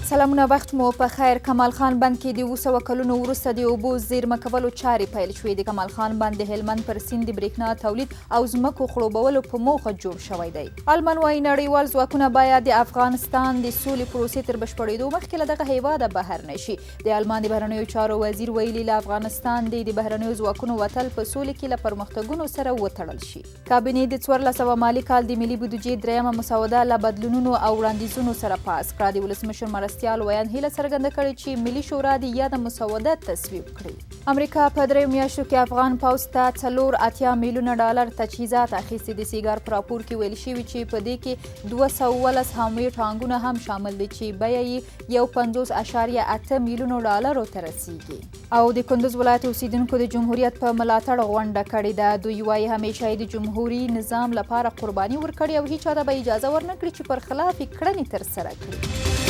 سلامونه، وخت مو په خیر. کمال خان بند کې د 700 کلونو وروسته د اوبو زیرمه کولو چارې پیل شوې. د کمال خان بند د هلمند پر سیند د برېښنا تولید او ځمکو خړوبولو په موخه جوړ شوی دی. آلمان وايي، نړیوال ځواکونه باید د افغانستان د سولې پروسې تر بشپړېدو مخکې له دغه هېواده بهر نه شي. د آلمان د بهرنیو چارو وزیر ویلي، له افغانستان دې د بهرنیو ځواکونو وتل په سولې کې له پرمختګونو سره وتړل شي. کابینې د 1400 مالي کال د ملي بودیجې درېیمه مسوده له بدلونونو او وړاندیزونو سره پاس کړه. د ولسمشر مرستیال ویاند هیله څرګنده کړې چې ملي شورا دې یاده مسوده تصویب کړي. امریکا په 3 میاشتو کې افغان پوځ ته 84 میلیونه ډالر تجهیزات اخیستي. د سیګار په راپور کې ویل شوي چې په دې کې 210 هاموي ټانګونه هم شامل دي چې بیه یې 51.8 میلیونو ډالرو ته رسیږي. او د کندوز ولایت اوسیدونکو د جمهوریت په ملاتړ غونډه کړې ده. دوی وايي، همیشه یې د جمهوري نظام لپاره قرباني ورکړې او هیچا ته به اجازه ورنکړي چې پر خلاف یې کړنې ترسره کړي.